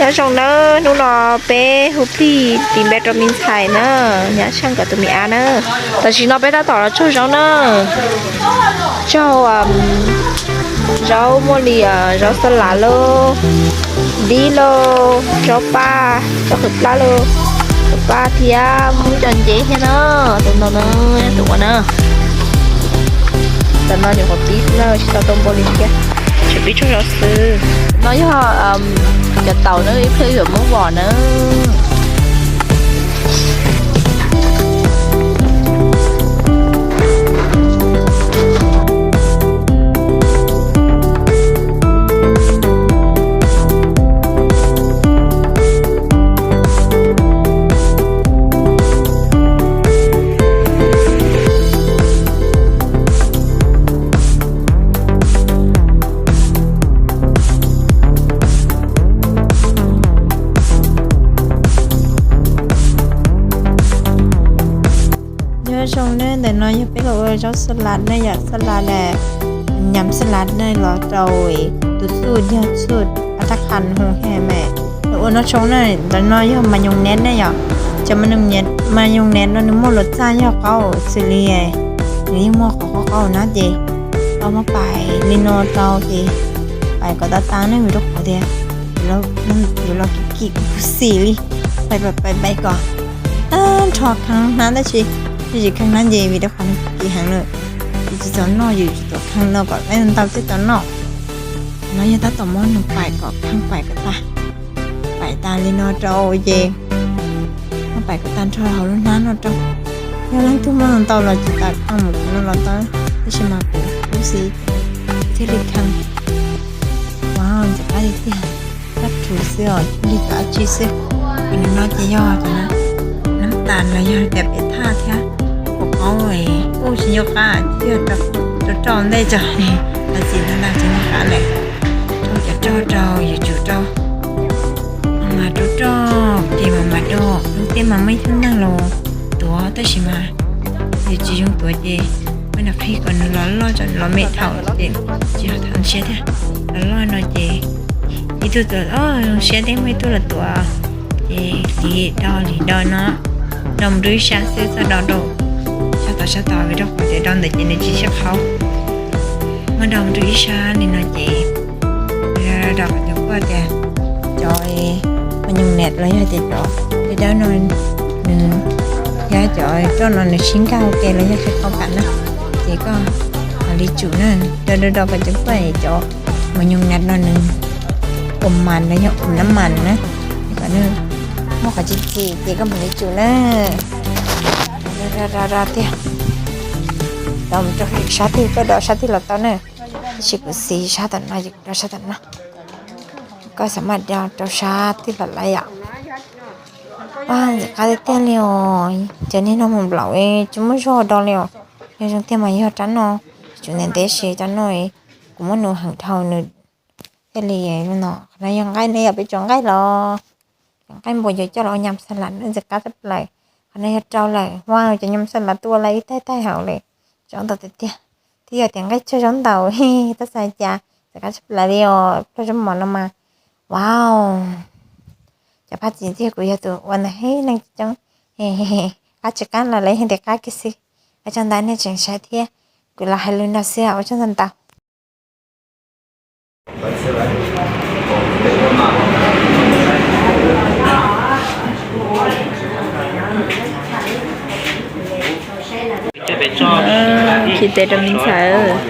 Nyob zoo nawb, hnub no peb hu plig tis npe rau me ntxhais na, nyab Tsheej nkawd tus me ab na. Tam sim no peb tab tom los tsaug zaub na, tsaug zaub muaj li zaub xas las lauj, dib lauj, zaub paj, zaub qhwv plab lauj, qhwv paj thiab muaj cov nceb thiab na. Tus no na, tus ua na, tus no nyuam qhuav pib na, tsis tau tau npaum li thiab, tsuas pib tsaug zaub xwb. No yog cov taum na, ib pliag yuav muab vom na. Nyob zoo na, ntawm no yog peb los ua zaub xas las na yom, xas las, nyam xas las na los rau tus txuj yog txuj a thaj qha hoo he mas los ua noj tshoob na. Ntawm no yog mas nyoos nev na yom, cov mas nyoos nev no nws muaj luam txaj yog qaub xws li nws yeej muaj qhov qaub qaub na ces los muab pais li no rau ces pais kom tas tas na vim rau qhov tias yuav los kim kim kuv xim li, pais pais pais kom tag nrho kheev hnab tab sis tsis kheev hnab ces vim rau qhov nws kim heev na, yus tsis txaus noj yus tsis txaus kheev no kom ntau thiaj tau noj. No yog tab tom muab nws pais kom kheev pais kom tas, pais tas li no rau ces muab pais kom tag nrho hauv lub hnab no rau. Yog leej twg muaj ntau los tsis tas kheev mus no los tau, tab sis mas kuv lub xim thiaj li kheev. Wow, ntxim qab li tiag, qab rhuv xwb os, li cov dab tsi xwb. Nws no ces yog cov nab tas los yog tias pem thaj thiab, ua qaub kuj tsis nco qab thiaj rau rau ntej tso, hais txim ntau ntau tsis nco qab lawm. Rau cov rog rau yuav tsum rau, mas rau rog ces mas mas rau lub teb mas muaj ib tug neeg los tuav tab sis mas yus tsis zoo tuav ces muaj nws qhib kom nws los loj tso los me thaum ces tsis tau siab thiab. Los loj no ces ib tug tuav zoo siab thiab muaj ib tug los tuav ces lim do lim do no, do mus rau ib sab xwb txhob do rau sab tod sab tod vim rau qhov tias do ntawd ces nws tsis sib qhaub. Muab do mus rau ib sab li no ces do kom cov kuj tias cov mas nyoos nev los yog tias cov dawb dawb no nws thiab cov roj no nws sib nkag ua ke los yog sib qhaub kam na, ces koj mam li tsum na. Do do do kom cov kuj cov mas nyoos nev no nws ua mas los yog ua nab mas na, kom nws muaj qhov tsis txim ces koj mam li tsum na. Do do do tiag, do mus rau sab twg koj do sab twg los tau na, tab sis kuv xis sab tom no, do sab tom no, koj xav mas do rau sab twg los lawm yom. Ntxim qab tiag tiag li os, cov niag no mus nplaum tsis muaj zog do li os. Yog zoo tiag mas yog rab no, tsum ntev ntev si rab no, kuv muab nws heev dhau nws thiaj li no. Qhov no yog nqaij ne, yog peb tsuas nqaij los, cov nqaij npua yuav coj los ua nyam xas las ntxim qab tshaj plaws. Qhov no yog rau lawm, huaj cov nyam xas las tuaj lawm ib taig taig hauv li, tsob ntau tiag tiag. Twb yog tias nqaij tsawg zaub ntaus, tab sis cas ntxim qab tshaj plaws li os, plaub zaub mov no mas. Wow, cov phaj txim tiag kuv yog tus ua ntawd he neeg coob, qab tsis qab los lawv yeej tias qab kiag xwb. Ua tsaug ntau nej tseem saib thiab, kuv los hais lus no xwb, ua tsaug ntau ntau. Tsis tes rau me ntxhais.